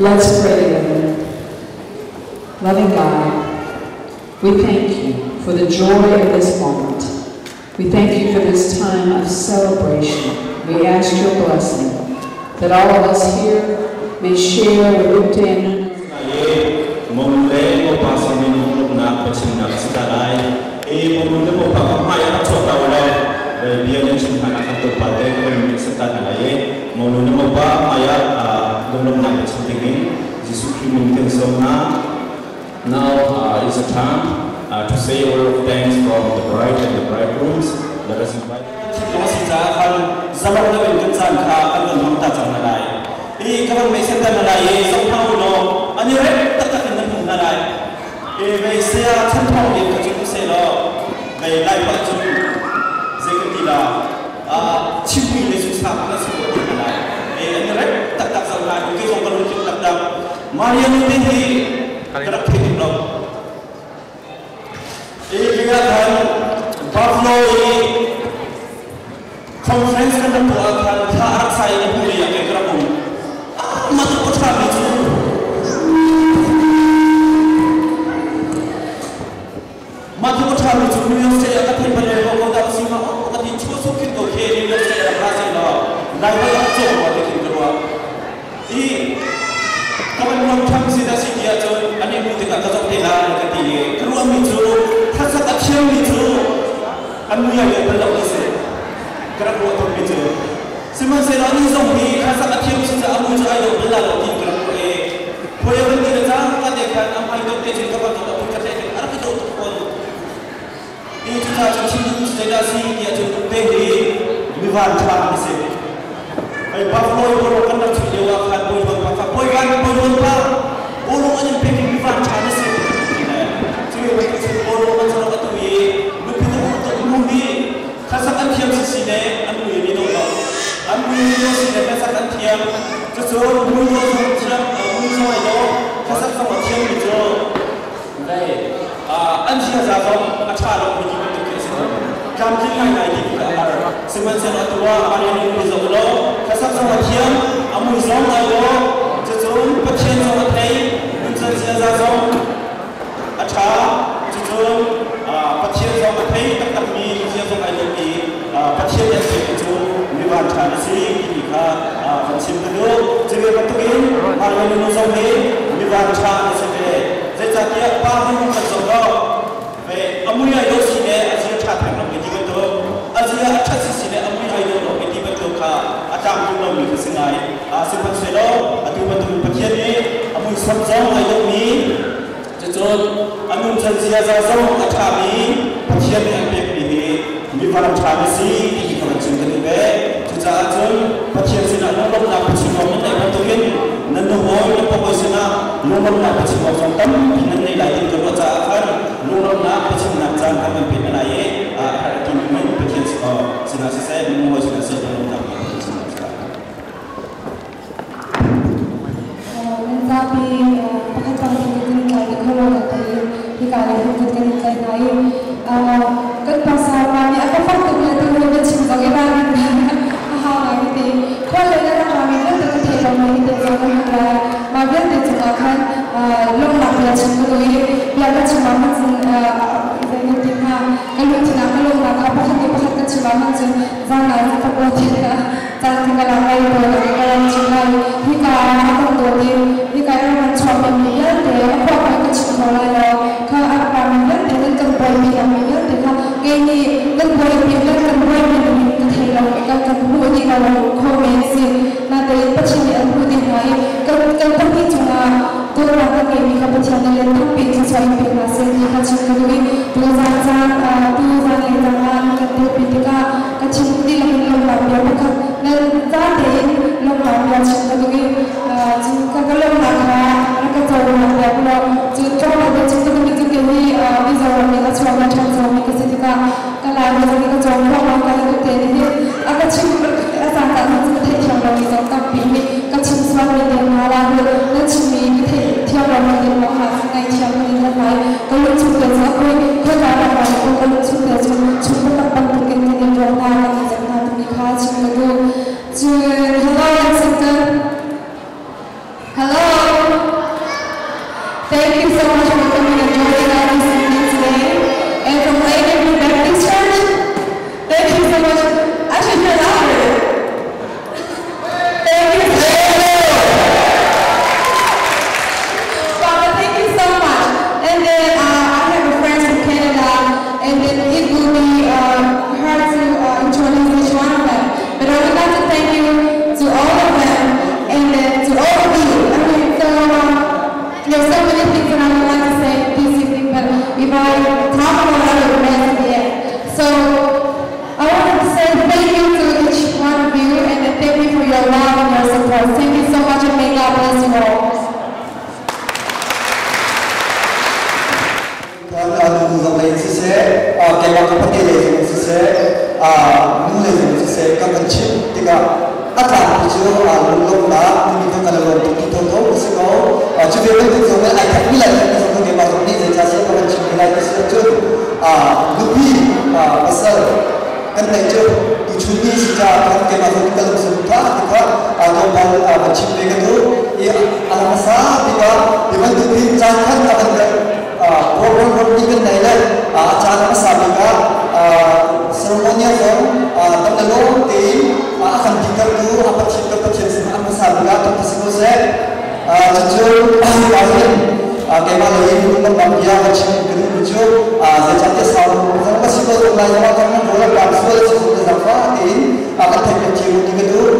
Let's pray together. Loving God, we thank you for the joy of this moment. We thank you for this time of celebration. We ask your blessing that all of us here may share with Ukte and Nunu. Monu le mopa sinin lunglawmhnak biachimnak a si ta lai. I monu le mopa kha hmai ah rak chuak ta u law bia nan chim hlan ah khan tlawmpal te ka van in ta hna lai i monu le mopa hmai ah lunglawmhnak biachim dingin Jesuh Khrih min kan sawm hna. Now is the time to say a word of thanks from the bride and the bridegrooms. Let us invite. Thil a si caah khan zalong deuh in kan caan kha kan van hmang ta cang hna lai. I ka van mei ter hna lai i zoh hna u law an i rem taktak in nan hmuh hna lai. I vei saya chan thawng in ka cu seh law vei lai pah cun zei kan ti la chimmi le cu sa kan si ko ti hna lai. I an i rem taktak zoh hna i kei zong ka lungthin taktak. Maria nu te hi ka rak thei tuk lo. I bia khan Buffalo i conference kan rak tuah ah khan thla a rak sai in a hnu lei ah kei ka rak um. Ah, mah tluk a ṭhami cu mah tluk a ṭhami cu New York State ah ka theih bal lo ko dah si ma oh ka ti chu su khin ko khi New York State rak ra seh law Lai holh a cawk rua ti khin ka ruah. I ka van nuam tham si dah si ti ahcun an i hmuh tikah ka zoh te lai ka ti i ka ruahmi cu thlasak a thiammi cu an mui ai dawh bal lo ti si ka rak ruah tawnmi cu. Sihmanhsehlaw anih zong hi thlasak a thiam si caah a mui cu ai dawh bal la lo tiin ka rak ruah i khuai a van ti le cangka te khan a hmai dawt te cun ka van dawt a phun ka tlaih a rak i dawh tuk fawn. Hi cucaah cun chim duhmi cu zeidah a si ti ahcun te hi mivan ṭha an si. Hei Buffalo i bawlung kan rak chuih lio ah khan bawivan pa kha bawivan bawivan pa bawlung an in pek i mivan ṭha na si ti le cu bantuk cun bawlung an zarok atu i nupi tuk nu hi hlasak an thiam si si le an mui an i dawh lo. An mui an i dawh si le hlasak an thiam. Cucu mui dawh zong thiam mui zong ai dawh hlasak zong a thiammi cu An ziaza zong a ṭha lomi ti bantuk khi a si. Tlamtling ngaingai ti khi a har. Sihmanhsehlaw atu ah Marian in mi zoh law hlasak zong a thiam, a mui zong ai dawh, cucun Pathian zong a thei, nuncan ziaza zong a ṭha, cucun Pathian zong a thei taktakmi zia zong ai dawh i Pathian nih a pekmi cu mi vanṭha na si timi kha van chim ka duh. Cuve bantukin Marian nu zong hi mi vanṭha na si ve. Zeicahtiah pa hi hung kan zoh law ve a mui ai dawh si le a zia ṭha theng lo ti bantuk, a zia a ṭhat si si le a mui ai dawh lo ti bantuk kha a tlangtlung lomi kha si ngai. Sihmanhsehlaw atu bantukin Pathian nih a muisam zong ai dawhmi, cucun a nuncan ziaza zong a ṭhami Pathian nih an pekmi hi mi van ṭha na si ti hi ka van chim ka duh ve. Cucaah cun Pathian sinah lunglawmhnak biachim awk nan neih bantukin nan nuhawi nan pahawi sinah lunglawmhnak biachim awk zong tampi nan nei lai ti ka ruah caah khan lunglawmhnak biachimnak caan kan van pek hna lai i a herh ti in Pathian sinah siseh minung hawi sinah siseh lunglawmhnak biachimnak si lai. Nan zapi pakhat pakhat in kan i tlai dih kho lo kan thei i hika lei hin kan i tlai hna i kan pasal pa nih a ka fak tuk le tu na chim zong i ralrin a hau ngai tete khual lei na rak rami vialte ka thei lo mai tete zong kan hmu lai. Mah vialte cungah khan lawmhnak bia chim ka duh i bia ka chim ah hmanh cun zei kan ti hnga, ka lungthin ah ka lawmnak kha pakhat le pakhat ka chim ah hmanh cun zan ah ka kawl caan khi ka lak lai tawn i ka rak chim lai. Hika ah a kan dawt i hika i ram chuakmi mi vialte a khua kha ka chim kho lai lo kha a rak rami vialte nan kan buaipi lomi vialte kha kei nih nan buaipi nan kan buaipi ning ka thei lo i kan hmuh dih lo kho men si. Natein Pathian nih an hmuh dih hna i kan pahnih cungah dawtnak kan ngeihmi kha Pathian nih let tampi in thluachuah in pe hna seh ti kha chim ka duh i tu zan caan tu zan lei cang ah nan kan telpi tikah ka thinlung dihlak in lawmhnak bia pakhat nan za tein lawmhnak bia chim ka duh i cu ka ka lawmhnak kha rak ka cohlang piak ulaw cu tlawmpal te chim ka duhmi cu kei hi Mizoram in a chuakmi ṭhanchomi ka si tikah ka Laimi zong nih ka cawm khawh ma ka hi te nih hin a ka chim a caan caan cu ka theihthiam lomi zong tampi hi ka chim sualmi te hna la hi na chimmi ka theihthiam lomi te hna kha ngaihthiam in ka hnai ka lungchung te cu a khoi khoika ram ah ka lungchung te cu chung taktak bantukin kan in ruat hna kan in zat hna timi kha chim ka duh. Cun hello, Lexington. Thank you so much for coming and joining us this evening today. And from Lakeview Baptist Church, thank you so much. I should hear louder. Thank you so much. Papa, thank you so much. And then I have a friend from Canada, and then it will be hard to introduce each one of them. But I would like to thank you to all of them, and then to all of you. I mean, so there's so many things that I would like to say this evening, but if I talk about it, I will mess at the end. So I wanted to say thank you to each one of you, and then thank you for your love and your support. Thank you so much, and may God bless you all. Nu zong lei siseh, keimah ka pate lei zong siseh, nu lei zong siseh, ka kan chim tikah a tlangpi cu lunglawmhnak nimi kha kan lawm tuk ti thotho a si ko. Cu ve bantuk zong in ai thekmi lai thekmi zong keimah zong nih zeicah seh ka kan chim ve lai ti si ahcun nupi pasal kan neih cu tuchun ni si caah khan keimah zong nih ka lungsi tha ti kha tlawmpal van chim ve ka duh i a hmasa bik ah hi bantuk hin caan khat a kan program ram nih kan nei le a caan hmasa bik ah ceremonial zong tam le lawm tein a kan dihtertu a Pathian kan Pathian sin a hmasa bik ah thawk si ko seh. Cucu hin keimah lei in lunglamnak bia ka chim ka duhmi cu zeicahtiah sau zong ka si ko zong lai zong ah kan rawl a kan sual si zong zaangfah tein kan theih piak cio ti ka duh.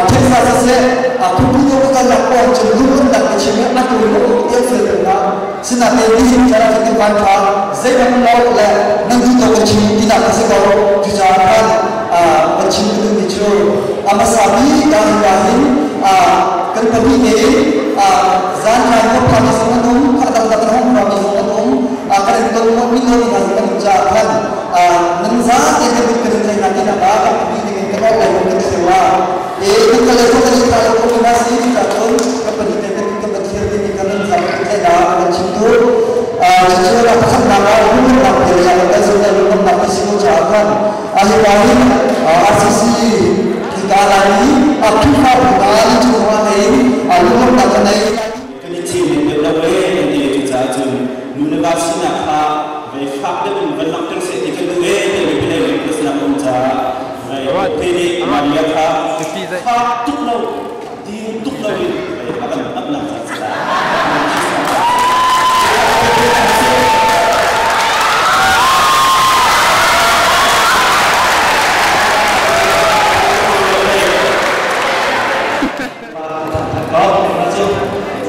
Thilsa siseh khuapi dawh ka kal nak poah cun lunglamnak ka chim i atu in tiang fel ko hna. Sinain nihin caan ah kan van kha zeidang lo le nan duh tawk kan chim tinak ka si ko. Cucaah khan kan chim ka duhmi cu a hmasa bik ah hika hin kan pahnih tein zan tlai khua phami zong an um, a dangdang an hong phami zong an um, kan in ton mi lo hna zong an um caah khan nan zate kan mit kan in tlai hna tinak ah kan pahnih dingin kan awk lai kan theu ah e kan kal le kan in tlai ko mi si cucaah cun kan pahnih te kan kan pathian ding kan nan zam kan tlai na kan chim tu. Cucu a pakhatnak ah lunglamnak bia le kan kal zungzal lunglamnak ti si ko caah khan hika hin RCC hika Laimi Khrihfabu hna nan chung zongah hlei lunglamnak kan nei. Kan i thim in deuh lo e kan ti cucaah cun nu le va sinak kha vei fak deuh in van langhter seh ti kan duh e ti le lei request nak um caah vei te nih Maria kha fak tuk lo din tuk lo in vei a kan apnak ca si lai.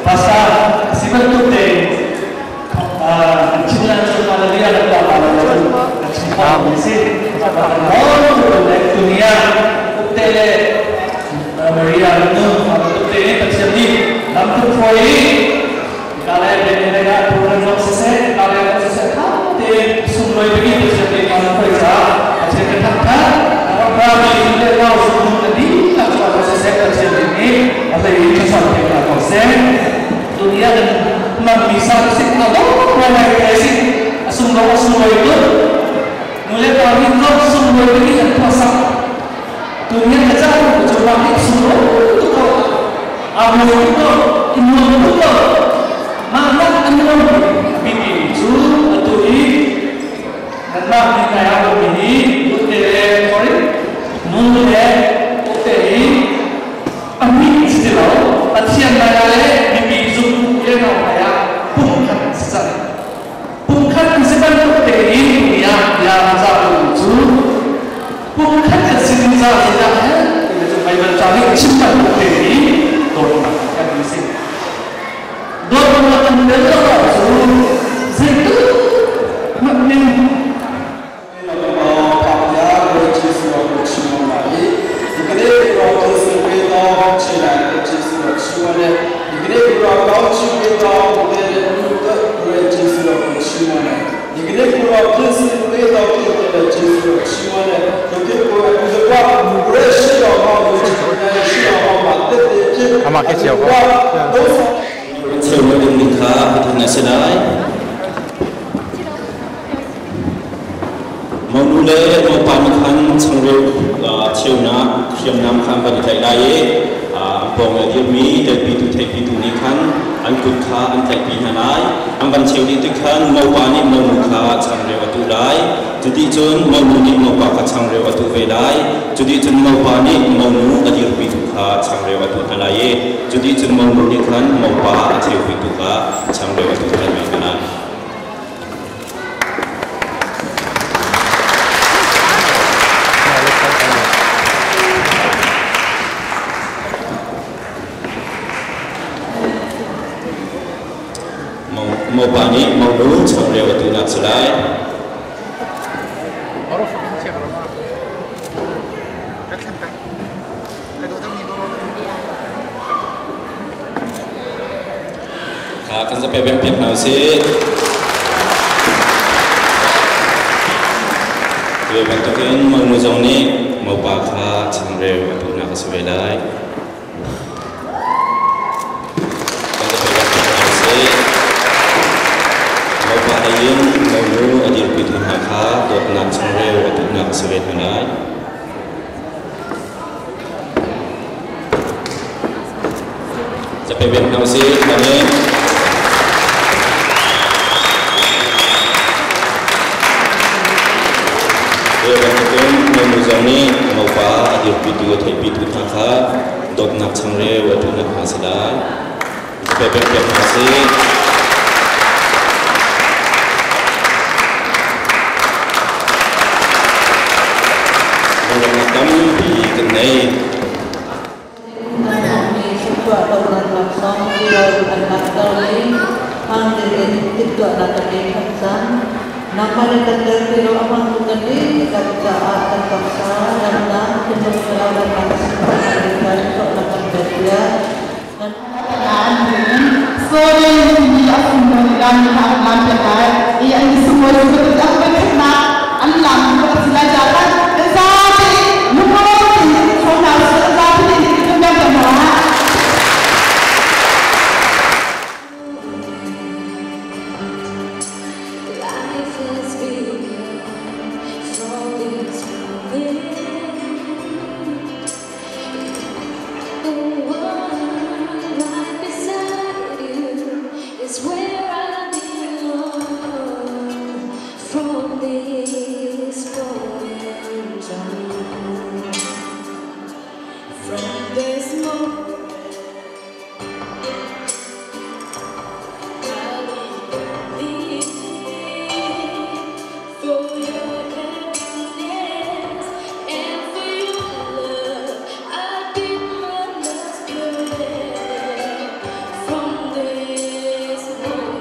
Pasal si bantuk te chim lan cu malaria le pa pa lo chim kho mi si dunia ukte le Maria nu bantuk te Pathian nih lam tu phoi kale le le ga program jok se se kale se se tha te sum loi bi Pathian nih kan phoi cha Pathian ka thak tha ra mi le nau sum na di la cha se se Pathian nih a le in cha te ka ko se dunia dan man bisa si alo wala kasi asung lo asung lo itu nule kami lo sung lo ini kan pasak dunia kaca coba ni sung lo itu kok amu itu inu itu kok mana anu bibi itu atau i nana ni kaya ko ini utele sorry nule utele ami istilah Pathian na le bibi zum le no kaya pungkhat sa pungkhat si ban te in ya ya za chu pungkhat si za ya he chu Bible cha ni chim ta te ni do na ka ni si do na kan le lo chu zai tu ma ni Cheu ding ding kha thang se lai mo nu le mo pa mi khan changreu cheu na khiam nam khan ban thai lai e A pawng i a dirmi telpitu theihpitu nih khan an kut kha an tlaihpi hna lai. An van cheu dih tik khan mopa nih monu kha changreu a tuh lai. Cuti cun monu nih mopa kha changreu a tuh ve lai. Cuti cun mopa nih monu a dirpitu kha changreu a tuh hna lai i cuti cun monu nih khan mopa a cheupitu kha changreu a tuh ṭhan ve hna lai. Mopa nih monu changreu a tuhnak si lai. Kha kan zape bem piak hna usih. Ve bantukin monu zong nih mopa kha changreu a tuhnak a si ve lai. Kan zape bem piak hna usih. Mopa lei in monu a dirpitu hna kha dawtnak changreu a tuhnak a si ve hna lai. Zape bem hna usih. Amen. Ve bantukin monu zong nih mopa a dirpitu a theihpitu hna kha dawtnak changreu a tuhnak hna si lai. Zape bem piak hna usih. Lunglawmhnak tampi kan nei. Life has begun from this moment. The one right beside you is where I belong. From this moment on, from this moment, I live for your happiness and for your love. I give my last breath from this moment.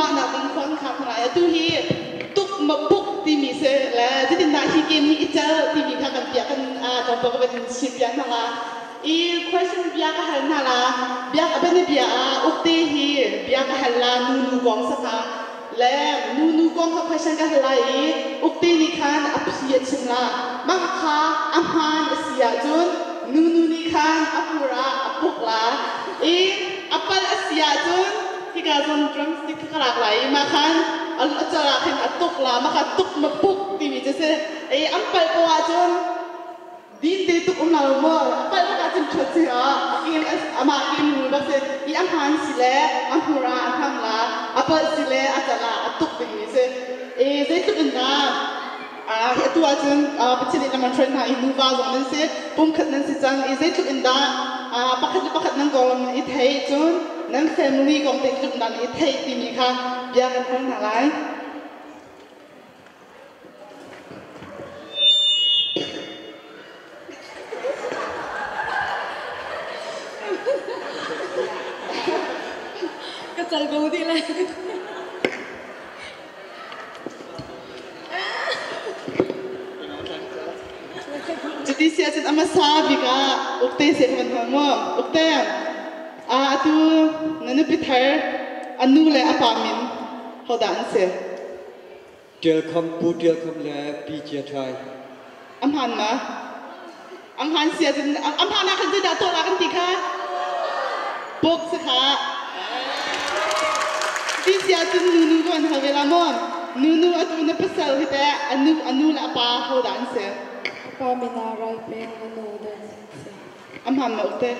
pah nak ding khon kha khana atu hi tuk ma puk timi se le zeitindah hi game hi i cal timi kha kan piah kan tlawmpal ka van in chim piak hna la. I question bia ka hal hna la. Bia ka ban bia ah ukte hi bia ka hal la nu nu kong saka le nu nu kong kha question ka hal lai i ukte nih khan a phi a chim la. Mah kha a hmaan a si ahcun nu nu nih khan a hmur ah a puk la. I a pal a si ahcun hika zon drumstick kha ka lak lai i mah khan a cal ah khin a tuk la. Mah kha tuk ma puk timi cu si. I an pal ko ahcun din te tuk um lo maw a palh bak ahcun ṭhat si ah a kem amah kem rul bak si i a hmaan si le a hmur ah a hnam la a palh si le a cal ah a tuk dingmi si. I zeitluk in dah hi atu ahcun Pathian nih lam an hruai hna i nuva zong nan si, pumkhat nan si cang i zeitluk in dah pakhat le pakhat nan konglam nan i theih, cun nan family kong zeitluk in dah nan i theih timi kha bia kan hal hna lai. Ka cal bo dih lai. Cuti si ahcun a hmasa bik ah ukte seh kan hal mu. Ukte, atu na nupi thar a nu le a pa min hodah an si? Ṭial Kham, Pu Ṭial Kham le Pi Cia Ṭhai. A hmaan ma? A hmaan si ahcun a hmaan ah khan zeidah tuah la kan ti kha? Puk si kha. Ti si ahcun nunu ka van hal ve la maw? Nunu atu na pasal hi teh a nu le a pa hodah an si? A pa min ah Ral Peng, a nu Don Sing si. A hmaan ma ukte?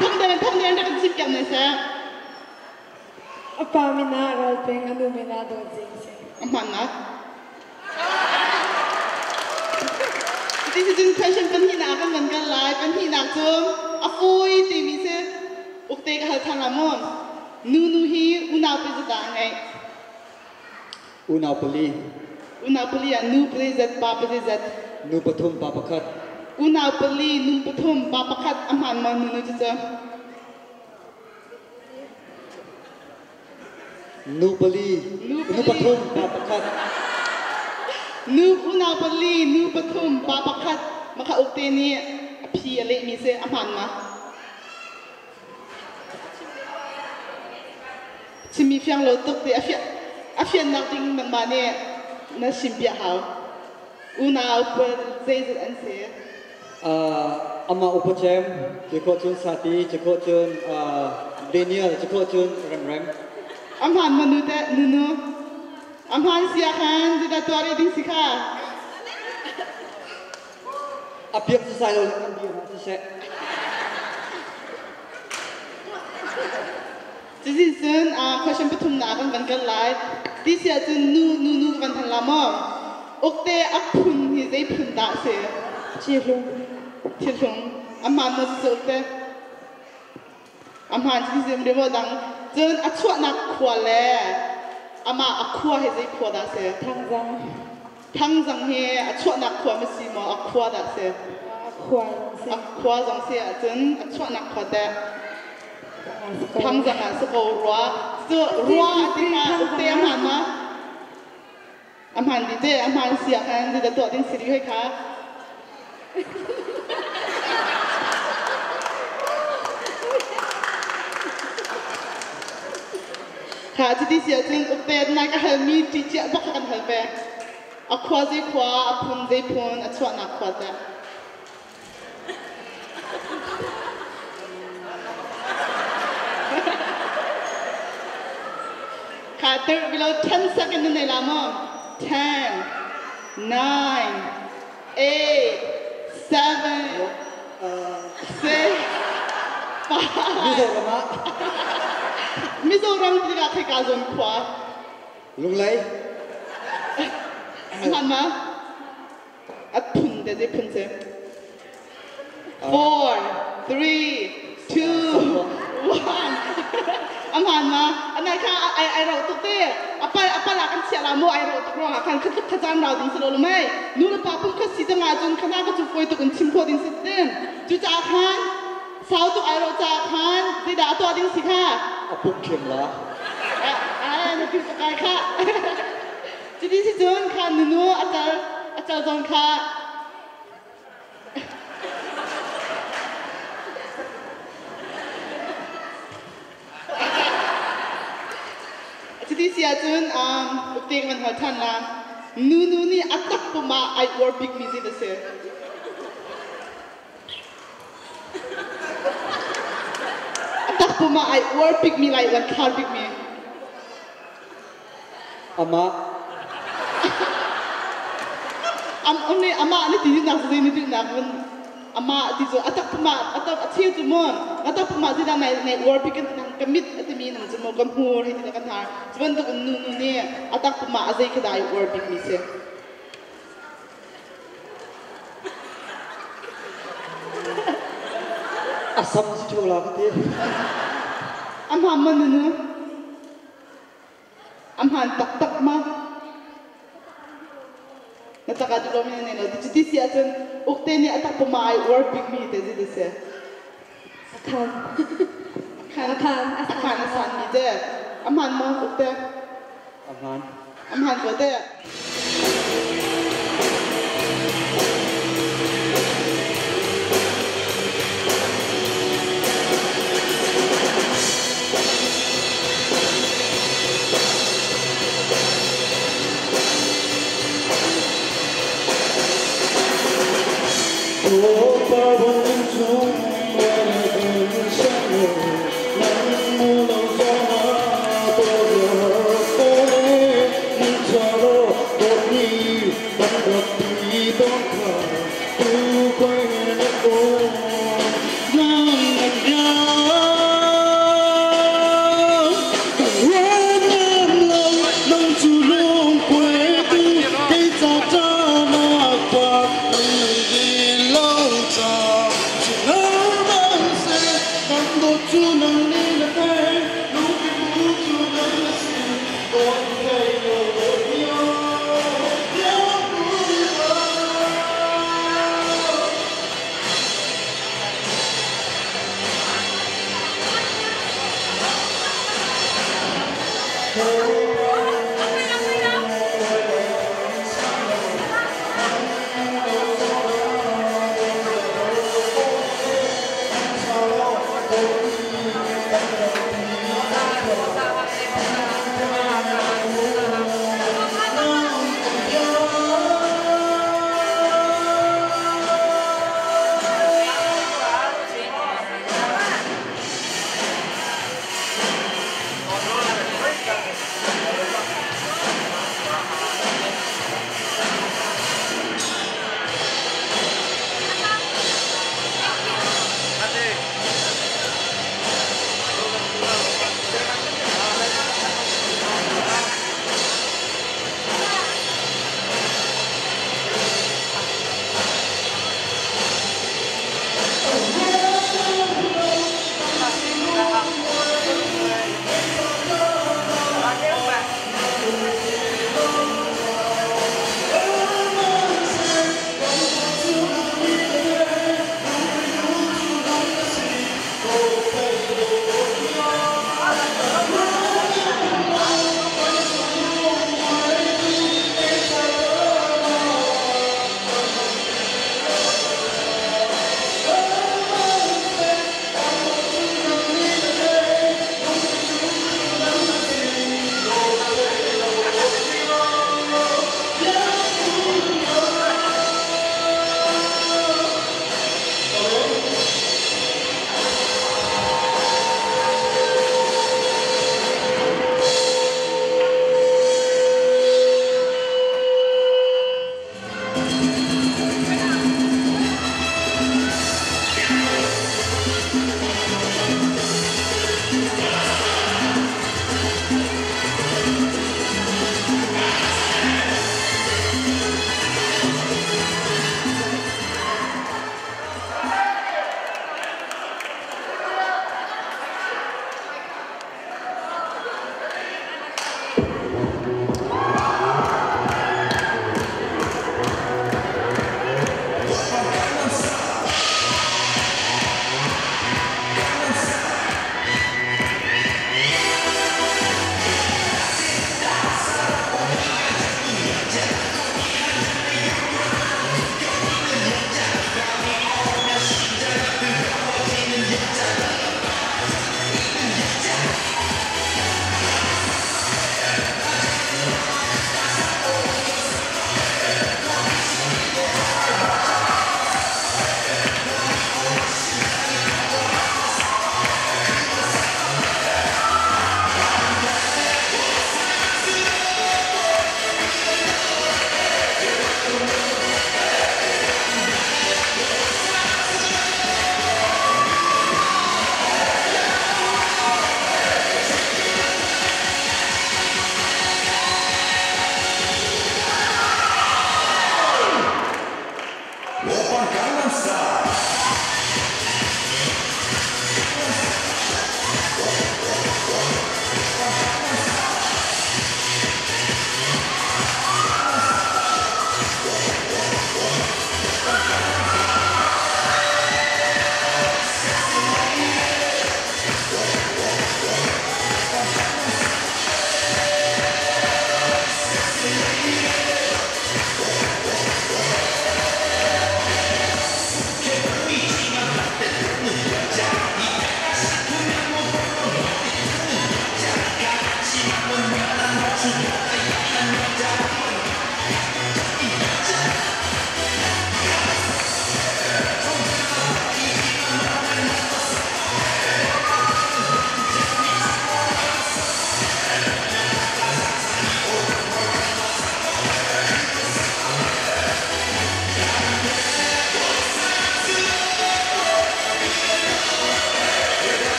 Thong den thong den rak kan chim piak ne seh. A pa min ah Ral Peng, a nu min ah Dawt Zing si. A hmannak. This is in question pahnihnak kan van kal lai. Pahnihnak cu a fawi timi si ukte ka hal than la mu. Nu nu hi unau pe zat dah a ngeih? Unau pali. Unau pali ah nu pali zat, pa pali zat. Nu pathum, pa pakhat. Unau pali, nu pathum, pa pakhat a hmaan maw nu nu cu cu? Nu pali, nu pathum, pa pakhat. Nu unau pali, nu pathum, pa pakhat. Makha ukte nih a phi a lehmi si a hmaan ma? Chimmi fiang lo tuk ti a fiannak ding nangmah nih na simpiah hau. Unau zeizat an si? Amah upa cem, cikho cun Sati, cikho cun Daniel, cikho cun Remrem. A hmaan ma nu te nunu? A hmaan sia khan zeidah tuah rih ding si kha? A piak sasai lo le kan dir hna siseh. Cutin cun question pathumnak kan van kal lai. Ti si ahcun nu nu nu ka van than la maw? Ukte a phun hi zei phun dah si? Thihlung. Thihlung. A hmaan maw cucu ukte? A hmaan cuti zim rimaw dang. Cun a chuahnak khua le amah a khua hi zei khua dah si? Thangzang. Thangzang hi a chuahnak khua ma si maw? A khua dah si? A khua zong si. A khua zong si ahcun a chuahnak khua teh? Thangzang ah si ko rua. Cu rua ti kha ukte a hmaan ma? A hmaan dih te, a hmaan si ah khan zeidah tuah ding si rih hoi kha? Kha cuti si ahcun ukte nai ka halmi ṭihciah bak kha kan hal ve. A khua zei khua, a phun zei phun, a chuahnak khua teh. Kha tir below 10 second na nei la maw? 10, 9, 8, 7, 6, 5. Mizoram ah. Mizoram tikah khika zawn khua. Lunglei. Hman ma? A phun te zei phun si? 4, 3, 2, 1. A hmaan ma? Anai kha ai ai ro tuk te. Apal apal ah kan chiah la mu ai ro tuk ruangah khan khatluk khacaan rau ding si lo mei. Nu le pa pum kha si cang ahcun khana ka cu foi tuk in chim khawh ding si tin. Cucaah khan sau tuk ai ro caah khan zei Dah a tuah ding si kha? A puk khem la. Na ti kai kha. Cuti si cun kha nunu a cal zong kha. Cuti si ahcun ukte ka van hal ṭhan la. Nunu nih a tak pum ah ai uar bikmi zei dah si? A tak pum ah ai uar bikmi lai uan thlar bikmi. Amah. Amah ni ti nak zei ni ti nak vun amah ti cu a tak pum ah a tak a cheu cu mu a tak pum ah zeidah nai nai uar bik kan ka mit a timi nang cu mu ka hmur hei ti kan har cu bantuk in nu nu nih a tak pum ah a zei khi dah ai uar bik mi si? A sam si ṭheo la ka ti. A hmaan ma nunu? A hmaan taktak ma? Na tak ah duh lomi na nei lo. Cuti si ahcun ukte nih a tak pum ah ai uar bikmi te zei dah si? A khan. A khan. A A khan a sanmi te. A hmaan maw ukte? A hmaan. A hmaan ko te.